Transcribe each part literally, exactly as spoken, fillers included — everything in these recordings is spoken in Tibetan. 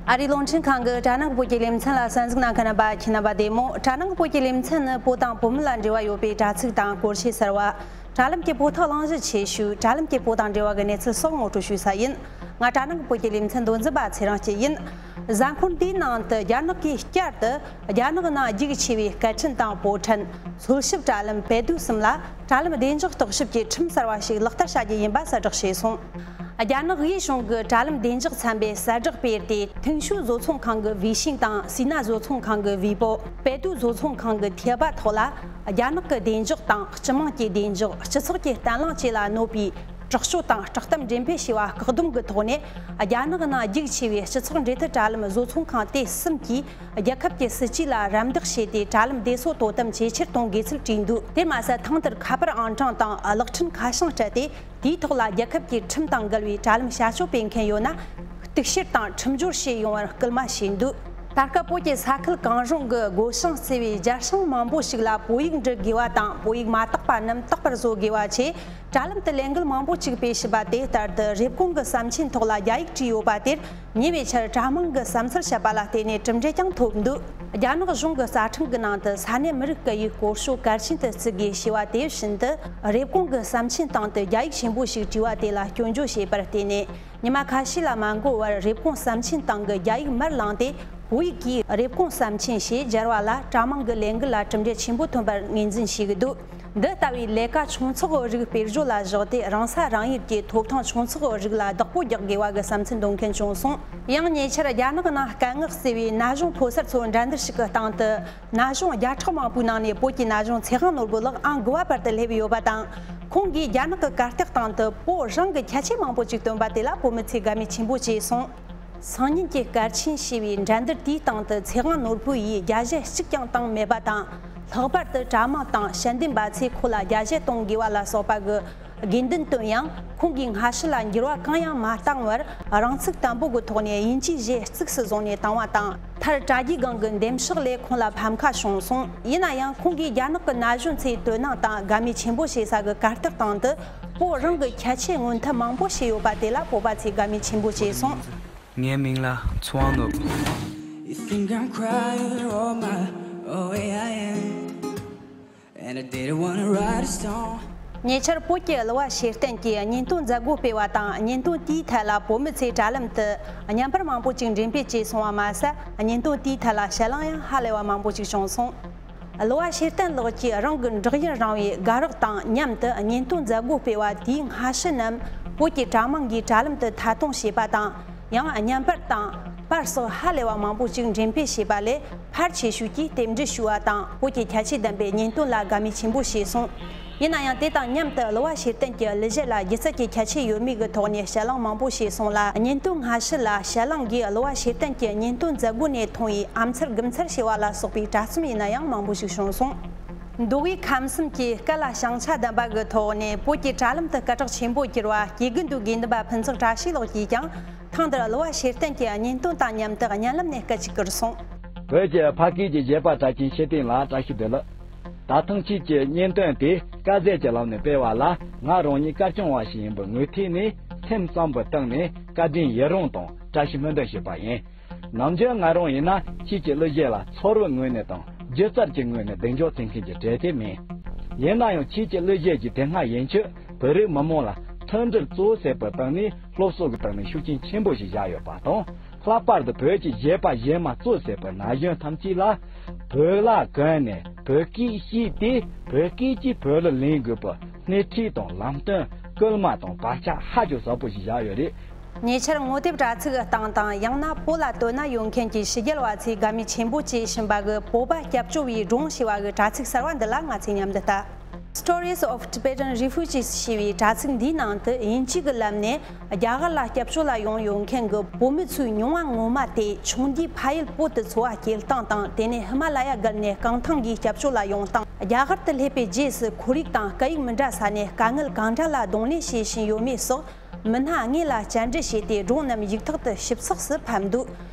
ཨ་རིའི་རླུང་འཕྲིན་ཁང་གི་དྲ་ནང་གི་བོད་ཀྱི་ལེ་ཚན་ལ་གསན་གཟིགས་གནང་མཁན་རྣམ་པ་ཁྱེད་རྣམ་པ་བདེ་མོ། དྲ་ནང་གི་བོད་ཀྱི་ལེ་ཚན་ནི་བོད་དང་བོད་མི་ལ་འབྲེལ་བ་ཡོད་པའི་དྲ་ཚིགས་དང་སྐོར་བཤད་གསར་བ། དྲ་ལམ་གྱི་བོད་ཐོག་གླེང་གཞི་ཆེ་ཤོས། དྲ་ལམ་གྱི་བོད་དང་འབྲེལ་བ་གི་གནས་ཚུལ་སོགས་ངོ་སྤྲོད་ཞུ་ས་ཡིན། ང་དྲ་ནང་གི་བོད་ཀྱི་ལེ་ཚན་མདོ་འཛིན་པ་ཚེ་རིང་སྐྱིད་ཡིན། གཟའ་འཁོར་འདིའི་ནང་དུ་རྒྱ་ནག་གིས་བསྐྱར་དུ་རྒྱ་ནག་ནང་རྒྱུགས་ཆེ་བའི་སྐད་འཕྲིན་དང་པོ་ཁྲན། འཚོལ་ཞིབ་དྲ་ལམ་པེ་ཏུ་གསུམ་ལ་དྲ་ལམ་བདེ་འཇགས་བརྟག་ཞིབ་ཀྱི་ཁྲིམས་གསར་བ་ཞིག་ལག་བསྟར་བྱ་རྒྱུ་ཡིན་པ་གསལ་བསྒྲགས་བྱས་སོང་། རྒྱ་ནག་དབུས་གཞུང་གི་དྲ་ལམ་བདེ་འཇགས་ཚན་པས་གསལ་བསྒྲགས་སྤེལ་ཏེ། ཐིང་ཤུ་བཟོ་ཚོང་ཁང་གི་ཝེ་ཤིང་དང་སི་ན་བཟོ་ཚོང་ཁང་གི་ཝེ་པོ། པེ་ཏུ་བཟོ་ཚོང་ཁང་གི་贴吧ཐོག་ལ། རྒྱ་ནག་གི་བདེ་འཇགས་དང་སྤྱི་དམངས་ཀྱི་བདེ་འཇགས། སྤྱི་ཚོགས་ཀྱི་བརྟན་ལྷིང་བཅས་ལ་གནོད་པའི་དྲག་སྤྱོད་དང་དྲག་གཏམ་འགྲེམས་སྤེལ་བྱས་པ་བཀག་སྡོམ་གྱི་ཐོག་ནས། རྒྱ་ནག་ནང་རྒྱུགས་ཆེ་བའི་སྤྱི་ཚོགས་འབྲེལ་མཐུད་དྲ་ལམ་བཟོ་ཚོང་ཁང་དེ་གསུམ་གྱིས། རྒྱལ་ཁབ་ཀྱི་སྲིད་ཇུས་ལ་རམ་འདེགས་བྱས་ཏེ། དྲ་ལམ་བདེ་སྲུང་དོ་དམ་ཇེ་ཆེར་གཏོང་དགོས་ཚུལ་བྲིས་འདུག་དེ་མ་ཟད། ཐེངས་འདིར་ཁ་པར་ཨང་གྲངས་དང་གློག་འཕྲིན་ཁ་བྱང་སྤྲད་དེ། དེའི་ཐོག་ལ་རྒྱལ་ཁབ་ཀྱི་ཁྲིམས་དང་འགལ་བའི་དྲ་ལམ་བྱ་སྤྱོད་སྤེལ་མཁན་ཡོད་ན། གཏུག་བཤེར་དང་ཁྲིམས་སྦྱོར་བྱས་ཡོང་བར་སྐུལ་མ་བྱས་འདུག་ད་སྐབས་བོད་ཀྱི་ས་ཁུལ་གང་རུང་གི་སྒོ་བྱང་བརྩེ་བའི་རྒྱལ་ཞེན་མང་པོ་ཞིག་ལ་བོད་ཡིག་འབྲི་དགོས་པ་དང་། བོད་ཡིག་མ་དག་པ་རྣམས་དག་པར་བཟོ་དགོས་པ་བཅས། དྲ་ལམ་དུ་ལས་འགུལ་མང་པོ་ཅིག་སྤེལ་བཞིན་པ་དེ་ལྟར་དུ། རེབ་གོང་གི་ཟམ་ཆེན་ཐོག་ལ་རྒྱ་ཡིག་བྲིས་ཡོད་པ་དེར། ཉེ་བའི་ཆར་དྲ་དམངས་ཀྱི་བསམ་ཚུལ་བཤད་པ་ལ་བརྟེན་ནས་གྲུབ་འབྲས་ཀྱང་ཐོབ་འདུག་རྒྱ་ནག་གཞུང་གི་རྩ་ཁྲིམས་ཀྱི་ནང་དུ། ས་གནས་མི་རིགས་ཀྱི་ཡུལ་སྐོར་ཤོག་གལ་ཆེན་དུ་བརྩི་དགོས་ཞེས་པ་དེ་བཞིན་དུ། རེབ་གོང་གི་ཟམ་ཆེན་སྟེང་དུ་རྒྱ་ཡིག་ཆེན་པོ་ཞིག་བྲིས་པ་དེ་ལ་སྐྱོན་བརྗོད་བྱས་པར་བརྟེན་ནས། ཉི་མ་ཁ་ཤས་ལ་མ་འགོར་བར། རེབ་གོང་ཟམ་ཆེན་སྟེང་གི་རྒྱ་ཡིག་མར་བླངས་ཏེ། བོད་ཡིག་གིས་རེབ་གོང་ཟམ་ཆེན་ཞེས་སྦྱར་བ་ལ། དྲ་དམངས་ཀྱི་ལས་འགུལ་ལ་གྲུབ་འབྲས་ཆེན་པོ་ཐོན་པར་ངོས་འཛིན་བྱེད་ཀྱི་འདུག་འདི་ལྟ་བུའི་ལས་ཀ་ཆུང་ཚགས་རིགས་སྤེལ་བརྗོད་ལ་བཞག་སྟེ། རང་ས་རང་ཡུལ་གྱི་ཐོབ་ཐང་ཆུང་ཚགས་རིགས་ལ་བདག་པོ་རྒྱག་དགོས་པ་གི་བསམ་ཚུལ་འདོན་མཁན་བྱུང་སོང་། ཡང་ཉེ་ཆར་རྒྱ་ནག་ནང་སྐད་ངག་བརྩེ་བའི་ན་གཞོན་ཕོ་གསར་ཚོ་འགྲན་བསྡུར་ཞིག་གི་སྟེང་དུ། ན་གཞོན་བརྒྱ་ཕྲག་མང་པོའི་ནང་ནས་བོད་ཀྱི་ན་གཞོན་ཚེ་དབང་ནོར་བུ་ལགས་ཨང་དགུ་པ་བར་དུ་སླེབས་ཡོད་པ་དང་། ཁོང་གིས་རྒྱ་ནག་གི་གར་སྟེགས་སྟེང་དུ་བོད་རང་གི་ཁྱད་ཆོས་མང་པོ་ཅིག་བཏོན་པ་དེ་ལ་བོད་མི་ཚོས་དགའ་མོས་ཆེན་པོ་བྱས་སོང་། སང་ཉིན་གྱི་སྐར་ཆེན་ཞེས་པའི་འགྲན་བསྡུར་དེའི་སྟེང་དུ་ཚེ་དབང་ནོར་བུ་ཡིས་རྒྱལ་གཞས་གཅིག་ཀྱང་བཏང་མེད་པ་དང་། ལྷག་པར་དུ་དྲ་དམངས་དང་ཞལ་འདེམས་པ་ཚོས་ཁོ་ལ་རྒྱལ་གཞས་གཏོང་དགོས་པ་ལ་སོགས་པ་གི་དགོས་འདུན་བཏོན་ཡང་། ཁོང་གིས་སྔ་ཕྱི་ལ་འགྱུར་བ་གང་ཡང་མ་བཏང་བར། རང་ཚུགས་དམ་པོ་གི་ཐོག་ནས་དབྱིན་ཇིའི་གཞས་གཙིགས་སུ་བཟུང་ནས་བཏང་བ་དང་། མཐར་དྲ་རྒྱའི་སྒང་གི་འདེམས་ཤོག་ལས་ཁོང་ལ་ཕམ་ཁ་བྱུང་སོང་། ཡིན་ན་ཡང་ཁོང་གིས་རྒྱ་ནག་གི་ན་གཞོན་ཚོས་དོ་སྣང་དང་དགའ་མོས་ཆེན་པོ་བྱེད་ས་གི་གར་སྟེགས་སྟེང་དུ་བོད་རང་གི་ཁྱད་ཆོས་མངོན་ཐབས་མང་པོ་བྱས་ཡོད་པ་དེ་ལ་བོད་པ་ཚོས་དགའ་མོས་ཆེན་པོ་བྱས་སོང་། ངའི་མིང་ལ་ཚེ་དབང་ནོར་བུ། You think I'm crying all my, oh yeah, I am. And I didn't wanna write a song. ཉེ་ཆར་བོད་ཀྱི་གླུ་བ་ཤེས་ལྡན་གྱིས་བརྙན་ཐུང་མཛད་སྒོ་སྤེལ་བ་དང་། བརྙན་ཐུང་དེའི་ཐད་ལ་བོད་མི་ཚོས་དྲ་ལམ་དུ་བརྙན་པར་མང་པོ་ཅིག་འགྲེམས་སྤེལ་བྱས་སོང་བ་མ་ཟད། བརྙན་ཐུང་དེའི་ཐད་ལ་ཞལ་ལག་ཡང་ཧ་ལས་པ་མང་པོ་ཅིག་བྱུང་སོང་། གླུ་བ་ཤེས་ལྡན་ལགས་ཀྱིས་རང་གི་བསྒྲགས་ཡུན་རིང་བའི་དགའ་རོགས་དང་མཉམ་དུ་བརྙན་ཐུང་མཛད་སྒོ་སྤེལ་བ་དེའི་སྔ་ཕྱི་རྣམས་བོད་ཀྱི་དྲ་དམངས་ཀྱིས་དྲ་ལམ་དུ་ཐད་གཏོང་བྱས་པ་དང་། ཡང་བརྙན་པར་དང་པར་སོགས་ཧ་ལས་པ་མང་པོ་ཅིག་འགྲེམས་སྤེལ་བྱས་པ་ལས། ཕལ་ཆེ་ཤོས་ཀྱིས་རྟེན་འབྲེལ་ཞུ་བ་དང་། བོད་ཀྱི་ཁྱད་ཆོས་ལྡན་པའི་བརྙན་ཐུང་ལ་དགའ་མོས་ཆེན་པོ་བྱས་སོང་། ཡིན་ན་ཡང་། དེ་དང་མཉམ་དུ་གླུ་བ་ཤེས་ལྡན་གྱི་གླུ་གཞས་ལ་སྒྱུ་རྩལ་གྱི་ཁྱད་ཆོས་ཡོད་མེད་ཀྱི་ཐོག་ནས་ཞལ་ལག་མང་པོ་བྱས་སོང་ལ། བརྙན་ཐུང་སྔ་ཕྱི་ལ་ཞལ་ལག་གིས་གླུ་བ་ཤེས་ལྡན་གྱི་བརྙན་ཐུང་མཛད་སྒོ་ནས་མཐོང་བའི་ཨ་མཚར་དགུ་མཚར་ཞེས་པ་ལ་སོགས་པའི་དྲ་ཚིམ་ཡིན་ན་ཡང་མང་པོ་ཞིག་བྱུང་སོང་། མདོ་དབུས་ཁམས་གསུམ་གྱི་སྐད་ལ་བྱང་ཆ་ལྡན་པ་གི་ཐོག་ནས་བོད་ཀྱི་དྲ་ལམ་དུ་སྐད་གྲགས་ཆེན་པོ་གྱུར་བ་སྐྱེ་དགུ་མདོའི་དགེ་འདུན་པ་ཕུན་ཚོགས་བཀྲ་ཤིས་ལགས་ཀྱིས་ཀྱང་། ཐེངས་འདིར་གླུ་བ་ཤེས་ལྡན་གྱི་བརྙན་ཐུང་དང་མཉམ་དུ་བརྙན་ལམ་ནས་སྐད་ཅིག་བསྐུར་སོང་། བོད་ཀྱི་ཕ་སྐད་ཀྱི་གཞས་པ་གྲགས་ཅན་ཤེས་ལྡན་ལགས། བཀྲ་ཤིས་བདེ་ལེགས། ད་ཐེངས་ཁྱེད་ཀྱི་བརྙན་ཐུང་དེ་དཀའ་ཟས་ཀྱི་ལམ་ནས་སྤེལ་བ་ལ། ང་རང་ཉིད་སྐར་ཆུང་བ་ཞིག་ཡིན་པའི་ངོས་ཐད་ནས། སེམས་བསམ་པའི་གཏིང་ནས་བཀའ་དྲིན་ཡིད་རངས་དང་བཀྲ་ཤིས་སྨོན་འདུན་ཞུས་པ་ཡིན། ནམ་རྒྱུན་ང་རང་ཡིན་ན་ཁྱེད་ཀྱི་གླུ་གཞས་ལ་ཚོར་བའི་ངོས་ནས་དང་སྒྱུ་རྩལ་གྱི་ངོས་ནས་གདེང་འཇོག་བྱེད་མཁན་གྱི་གྲས་དེ་མིན། ཡིན་ན་ཡང་ཁྱེད་ཀྱི་གླུ་གཞས་ཀྱི་དེ་སྔ་ཡན་ཆོད་བོད་རིགས་མི་མང་ལ་མཐུན་སྒྲིལ་གཙོ་བོ་ཟེར་བའི་སྟེང་ནས་སློབ་གསོ་གི་སྟེང་ནས་ཤུགས་རྐྱེན་ཆེན་པོ་ཞིག་བཞག་ཡོད་པ་དང་། ལྷག་པར་དུ་བོད་ཀྱི་གཞས་པ་གཞས་མ་གཙོ་བྱས་པའི་ན་གཞོན་ཐམས་ཅད་ལ་བོད་ལྭ་གོན་ནས་བོད་སྐད་བཤད་དེ། བོད་སྐད་ཀྱིས་བོད་ལྭ་ལེན་དགོས་པའི་སྣེ་ཁྲིད་དང་ལམ་སྟོན། སྐུལ་མ་དང་བར་ཆད་ཧ་ཅང་ཟབ་པོ་ཞིག་བཞག་ཡོད་རེད། ཉེ་ཆར་ངོ་དེབ་དྲ་ཚིགས་སྟེང་དང་། ཡང་ན་བོད་ལ་དོ་སྣང་ཡོད་མཁན་གྱི་ཕྱི་རྒྱལ་བ་ཚོས་དགའ་མོས་ཆེན་པོ་བྱེད་བཞིན་པ་གི་བོད་པ་སྐྱབས་བཅོལ་བའི་སྒྲུང་ཞེས་པ་གི་དྲ་ཚིགས་གསར་བ་འདི་ལ་ང་ཚོས་མཉམ་དུ་ལྟ། Stories of Tibetan Refugees ཞེས་པའི་དྲ་ཚིགས་འདིའི་ནང་དུ། དབྱིན་ཇི་གི་ལམ་ནས་རྒྱ་གར་ལ་སྐྱབས་བཅོལ་ལ་ཡོང་ཡོད་མཁན་གྱི་བོད་མི་ཚོའི་མྱོང་བ་ངོ་མ་སྟེ། ཆུང་དུས་ཕ་ཡུལ་བོད་དུ་འཚོ་བ་སྐྱེལ་སྟངས་དང་། དེ་ནས་ཧི་མ་ལ་ཡ་བརྒལ་ནས་རྐང་ཐང་གིས་སྐྱབས་བཅོལ་ལ་ཡོང་སྟངས། རྒྱ་གར་དུ་སླེབས་པའི་རྗེས་སུ་ཁོར་ཡུག་དང་སྐད་ཡིག་མི་འདྲ་ས་ནས་དཀའ་ངལ་གང་འདྲ་ལ་གདོང་ལེན་བྱེད་བཞིན་ཡོད་མེད་སོགས། མི་སྣ་དངོས་ལ་བཅར་འདྲི་བྱས་ཏེ། སྒྲུང་རྣམས་ཡིག་ཐོག་ཏུ་ཞིབ་ཚགས་སུ་ཕབ་འདུག་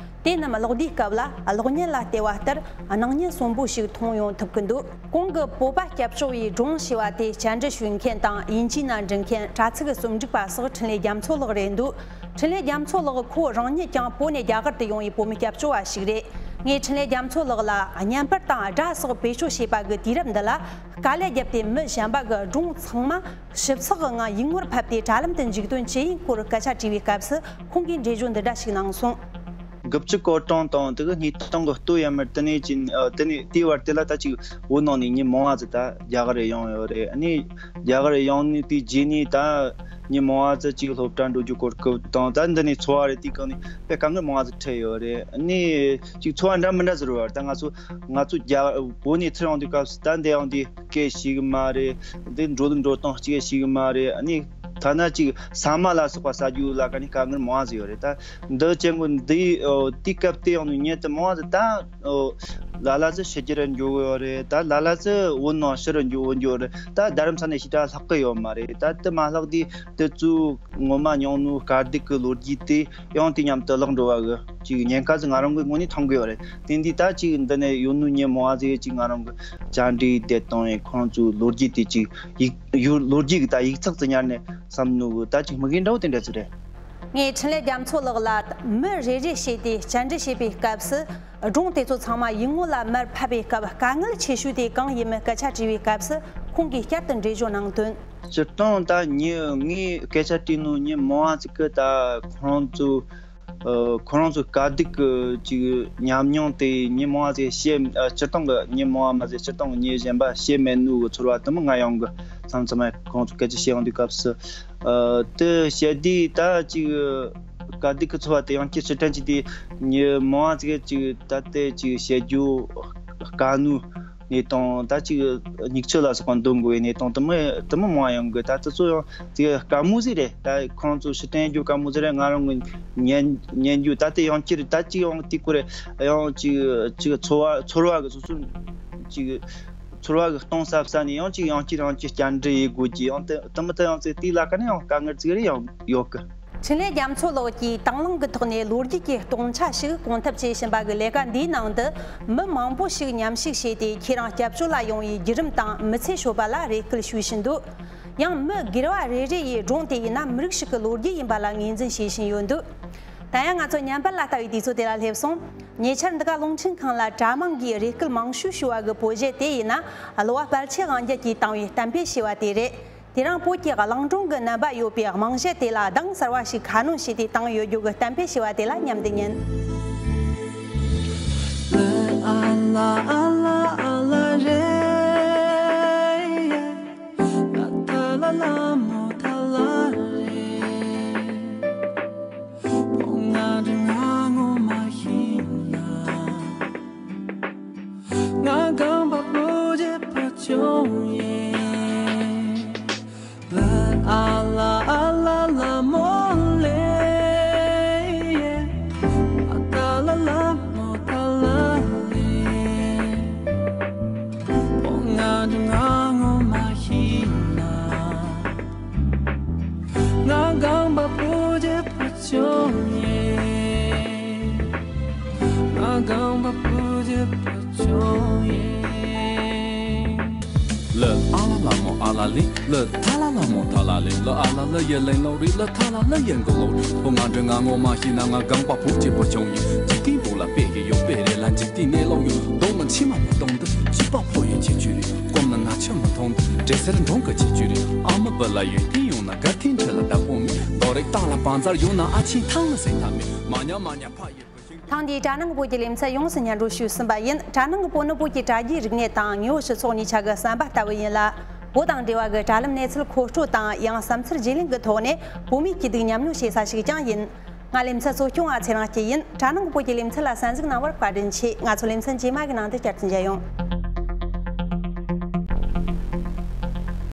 དེ་རྣམས་གློག་ལྡེའི་སྐབས་ལ་གློག་བརྙན་ལ་བལྟས་པ་ལྟར་སྣང་བརྙན་གསོན་པོ་ཞིག་མཐོང་ཡོང་ཐུབ་ཀྱི་འདུག་གོང་གི་བོད་པ་སྐྱབས་བཅོལ་བའི་སྒྲུང་ཞེས་པ་དེ་བཅར་འདྲི་ཞུ་མཁན་དང་དབྱིན་ཇིའི་ནང་འབྲི་མཁན་དྲ་ཚིགས་རྩོམ་སྒྲིག་པ་སོགས་འཕྲིན་ལས་རྒྱ་མཚོ་ལགས་རེད་འདུག་འཕྲིན་ལས་རྒྱ་མཚོ་ལགས་ཁོ་རང་ཉིད་ཀྱང་བོད་ནས་རྒྱ་གར་དུ་ཡོང་བའི་བོད་མི་སྐྱབས་བཅོལ་བ་ཞིག་རེད། ངས་འཕྲིན་ལས་རྒྱ་མཚོ་ལགས་ལ་བརྙན་པར་དང་སྒྲ་སོགས་བེད་སྤྱོད་བྱེད་པ་གི་དུས་རབས་འདི་ལ་དཀའ་ལས་བརྒྱབ་སྟེ་མི་གཞན་པ་གི་སྒྲུང་ཚང་མ་ཞིབ་ཚགས་ངང་ཡིག་ངོར་ཕབ་སྟེ་དྲ་ལམ་དུ་འཇུག་དོན་ཅི་ཡིན་སྐོར་སྐད་ཆ་དྲིས་པའི་སྐབས་སུ་ཁོང་གིས་འགྲེལ་བརྗོད་འདི་འདྲ་ཞིག་གནང་སོང་། དགུ་བཅུ་གོ་གྲངས་དང་དེ་གི་ཉིས་སྟོང་གི་སྟོད་ཡར་མར་དེ་ནས་ཅིག་ཨ་དེ་ནས་དེའི་བར་དེ་ལ་ད་ཅིག་བོད་ནང་ནས་མྱི་མང་བ་ཟིག་ད་རྒྱ་གར་རེ་ཡོང་ཡོད་རེད། ཨ་ནི་རྒྱ་གར་རེ་ཡོང་ནས་དེའི་རྗེས་ནས་ད་མྱི་མང་བ་ཟིག་ཅིག་སློབ་གྲྭ་འགྲོ་རྒྱུ་གོ་སྐབས་དང་ད་འདི་ནས་འཚོ་བ་རེ་དེའི་སྒང་ནས་དཔེ་དཀའ་ངལ་མང་བ་ཟིག་འཕྲད་ཡོད་རེད། ཨ་ནི་ཅིག་འཚོ་བ་འདྲ་མི་འདྲ་ཟིག་རེད་བ། ད་ང་ཚོ་ང་ཚོ་རྒྱ་བོད་ནས་ཚུར་ཡོང་དུས་སྐབས་སུ་ད་འདི་ཡོང་དུས་སྐད་ཤེས་གི་མ་རེད། འདི་འགྲོ་འགྲོ་སྟངས་གཅིག་ཤེས་གི་མ་རེད། ཨ་ནི་ཐ་ན་གཅིག་ཟ་མ་ལ་སོགས་པ་ཟ་རྒྱུ་ལ་ཁ་ནས་དཀའ་ངལ་མང་བ་ཟིག་ཡོད་རེད། ད་འདི་ཅན་གོ་འདི་ཨོ་དེའི་སྐབས་དེ་ཡོང་ནས་ཉལ་དུ་མང་བ་ཟིག་ད་ཨོ་ལ་ལ་ཟིག་ཕྱི་རྒྱལ་འགྱོ་གི་ཡོད་རེད། ད་ལ་ལ་ཟིག་བོད་ནང་ཕྱིར་འགྱོ་འགྱོ་རེད། ད་རྡ་རམ་ས་ནས་ཕྱི་དྲག་ལྷག་གི་ཡོད་མ་རེད། ད་དེ་མ་ལྷག་དུས་དེ་ཚོ་ངོ་མ་མྱོང་ནོ་དཀའ་སྡུག་གི་ལོ་རྒྱུས་དེ་ཡང་དེ་མཉམ་དུ་བརླག་འགྲོ་བ་གི་ཅིག་ཉེན་ཁ་ཟིག་ང་རང་གི་ངོས་ནས་མཐོང་གི་ཡོད་རེད། དེ་འདི་ད་ཅིག་འདི་ནས་ཡོད་ནོ་མྱི་མང་བ་ཟིག་ཅིག་ང་རང་གི་བཅར་འདྲིའི་དེ་དང་ཁོང་ཚོའི་ལོ་རྒྱུས་དེ་ཅིག་ཡིག་ཡོད་ལོ་རྒྱུས་ཀྱི་ད་ཡིག་ཚགས་ཟིག་ཉར་ནས་བསམ་ནོ་གི་ད་ཅིག་དམིགས་ཡུལ་འདྲ་བོ་དེ་འདྲ་ཟིག་རེད། ངས་འཕྲིན་ལས་རྒྱ་མཚོ་ལགས་ལ་མི་རེ་རེ་བྱས་ཏེ་བཅར་འདྲི་བྱེད་པའི་སྐབས་སུ་སྒྲུང་དེ་ཚོ་ཚང་མ་ཡིག་ངོ་ལ་མར་ཕབ་པའི་སྐབས་དཀའ་ངལ་ཆེ་ཤོས་དེ་གང་ཡིན་མིན་སྐད་ཆ་དྲིས་པའི་སྐབས་སུ་ཁོང་གིས་བསྐྱར་དུ་འགྲེལ་བརྗོད་གནང་དོན། སྤྱིར་བཏང་ད་ཉི་ངས་སྐད་ཆ་དྲིས་ནོ་མྱི་མང་བ་ཟིག་གིས་ད་ཁོ་རང་ཚོ་ཨ་ཁོ་རང་ཚོ་དཀའ་སྡུག་གི་ཅིག་ཉམས་མྱོང་དེ་མྱི་མང་བ་ཟིག་བཤད། ཨ་སྤྱིར་བཏང་གི་མྱི་མང་བ་མ་ཟད་སྤྱིར་བཏང་གི་མྱི་གཞན་པ་བཤད་མེད་ནོ་གི་ཚོར་བ་དེ་མོ་ང་ཡོང་གི། མཚམས་མཚམས་ཁོང་ཚོ་སྐད་ཆ་བཤད་ཡོང་དུས་སྐབས་སུ་ཨ་དེ་བཤད་དུས་ད་ཅིག་དཀའ་སྡུག་གི་ཚོར་བ་དེ་ཡང་སྐྱེ་ཕྱིར་དྲན་གྱི་དེ་མྱི་མང་བ་ཟིག་གིས་ཅིག་ད་ལྟའི་ཅིག་བཤད་རྒྱུ་དཀའ་ནོ་གནས་སྟངས། ད་ཅིག་སྙིགས་ཆོས་ལ་སོགས་པ་འདོན་དགོས་པའི་གནས་སྟངས་དེ་མོ་དེ་མོ་མང་ཡོང་གི། ད་དེ་ཚོ་ཡང་ཅིག་དཀའ་མོ་ཟིག་རེད། ད་ཁོང་ཚོ་ཕྱིར་དྲན་རྒྱུ་དཀའ་མོ་ཟིག་རེད། ང་རང་གི་ཉན་ཉན་རྒྱུ་ད་དེ་ཡང་སྤྱིར་ད་ཅིག་ཡང་དེ་ཁོ་རེ་ཡང་ཅིག་ཅིག་ཚོར་བ་ཚོར་བ་གི་སོ་སོ་ཅིག་ཚོར་བ་གི་སྟོང་ཟ་ཟ་ནས་ཡང་ཅིག་ཡང་ཅིག་ཡང་ཅིག་བཅར་འདྲི་ཡེད་དགོས་ཀྱི་ཡང་དེ་དེ་མོ་དེ་ཡང་ཅིག་དེ་ལ་ཁ་ནས་ཡང་དཀའ་ངལ་ཟིག་རེད་ཡང་ཡོད་གི། འཕྲིན་ལས་རྒྱ་མཚོ་ལགས་ཀྱིས་དང་བླངས་ཀྱི་ཐོག་ནས་ལོ་རྒྱུས་ཀྱི་སྟོང་ཆ་ཞིག་སྐོང་ཐབས་བྱེད་བཞིན་པ་གི་ལས་ཀ་འདིའི་ནང་དུ་མི་མང་པོ་ཞིག་མཉམ་ཞུགས་བྱས་ཏེ་ཁྱེད་རང་སྐྱབས་བཅོལ་ལ་ཡོང་བའི་བརྒྱུད་རིམ་དང་མི་ཚེ་ཤོད་པ་ལ་རེ་སྐུལ་ཞུས་བཞིན་འདུག་ཡང་མི་སྒེར་བ་རེ་རེ་ཡི་སྒྲུང་དེ་ཡིན་ན་མི་རིགས་ཤིག་གི་ལོ་རྒྱུས་ཡིན་པ་ལ་ངོས་འཛིན་བྱེད་བཞིན་ཡོད་འདུག་ད་ཡང་ང་ཚོ་བརྙན་པར་ལ་ལྟ་བའི་དུས་ཚོད་དེ་ལ་སླེབས་སོང་། ཉེ་ཆར་འདི་ག་རླུང་འཕྲིན་ཁང་ལ་དྲ་མང་གིས་རེ་སྐུལ་མང་ཤོས་ཞུ་བ་གི་བོད་གཞས་དེ་ཡིན་ན་གླུ་བ་དཔལ་ཆེ་དབང་རྒྱལ་གྱིས་བཏང་བའི་གཏམ་དཔེ་ཞེས་པ་དེ་རེད། དེ་རིང་བོད་ཀྱི་གླིང་སྒྲུང་གི་རྣམ་པ་ཡོད་པའི་རྨང་གཞི་དེ་ལ་གདངས་གསར་བ་ཞིག་ཁ་སྣོན་བྱས་ཏེ་བཏང་ཡོད་རྒྱུ་གི་གཏམ་དཔེ་ཞེས་པ་དེ་ལ་མཉམ་དུ་ཉན། ང་རྒན་པ་བུ་རྒྱུད་པ་ཆུང་ཡིན། ལ་ཨ་ལ་ཨ་ལ་ལ་མོ་ལེ། ཨ་ད་ལ་ལ་མོ་ད་ལ་ལེ། ང་རྒན་ངོ་མ་ཤེས་ན། ང་རྒན་པ་བུ་རྒྱུད་པ་ཆུང་ཡིན། ང་རྒན་པ་བུ་རྒྱུད་པ་ཆུང་ཡིན། ལ་ཨ་ལ་ལ་མོ་ཨ་ལ་ལི། ལ་ཐ་ལ་ལ་མོ་ཐ་ལ་ལི། ལ་ཨ་ལ་ལ་ཡ་ལེན་ལོ་རི། ལ་ཐ་ལ་ལ་ཡ་མགོ་ལོ་རི། ཨོ་ང་འདྲ་ང་ངོ་མ་ཤེས་ན། ང་རྒན་པ་བུ་གཅིག་པུ་བྱུང་ཡིན། འཇིག་རྟེན་བུ་ལ་དཔེ་ཡི་ཡོད་དཔེ་རེད་ལ། འཇིག་རྟེན་གནས་ལོག་ཡོད་གདོང་ལ་མཆི་མ་མི་གཏོང་འདི། སྐྱིད་པ་ཕོ་ཡི་ཁྱད་ཆོས་རེད། སྐོམ་ན་ང་ཆུ་མི་འཐུང་འདི། འདྲེ་སེར་འབྲོང་གི་ཁྱད་ཆོས་རེད། ཨ་མ་བུ་ལ་ཡོད་དེ་ཡོང་ན་དགའ་ཐེངས་ཁྲི་ལ་བདག་པོ་མེད། རྡོ་རིགས་སྟེང་ལ་བང་མཛོད་ཡོད་ན། ཨ་ཆེན་ཐང་ལ་ཟེར་ཐབས་མེད། མ་ཉམས་མ་ཉམས་ཕ་ཡི། ཐེངས་འདིའི་དྲ་ནང་བོད་ཀྱི་ལེ་ཚན་ཡོངས་སུ་སྙན་སྒྲོན་ཞུས་ཟིན་པ་ཡིན། དྲ་ནང་བོད་ནི་བོད་ཀྱི་དྲ་རྒྱའི་རིག་གནས་དང་དངོས་པོ་སྤྱི་ཚོགས་གཉིས་ཆ་གི་ཟམ་པ་ལྟ་བུ་ཡིན་ལ། བོད་དང་འབྲེལ་བ་གི་དྲ་ལམ་གནས་ཚུལ་མཁོ་སྤྲོད་དང་ཡང་བསམ་ཚུལ་བརྗེ་ལེན་གྱི་ཐོག་ནས་བོད་མིའི་སྐྱིད་སྡུག་མཉམ་མྱོང་བྱེད་ས་ཞིག་ཀྱང་ཡིན། ང་ལེ་ཚན་གཙོ་སྐྱོང་བ་ཚེ་རིང་སྐྱིད་ཡིན། དྲ་ནང་བོད་ཀྱི་ལེ་ཚན་ལ་གསན་གཟིགས་གནང་བར་བཀའ་དྲིན་ཆེ། ང་ཚོ་ལེ་ཚན་རྗེས་མ་གི་ནང་དུ་བསྐྱར་དུ་མཇལ་ཡོང་།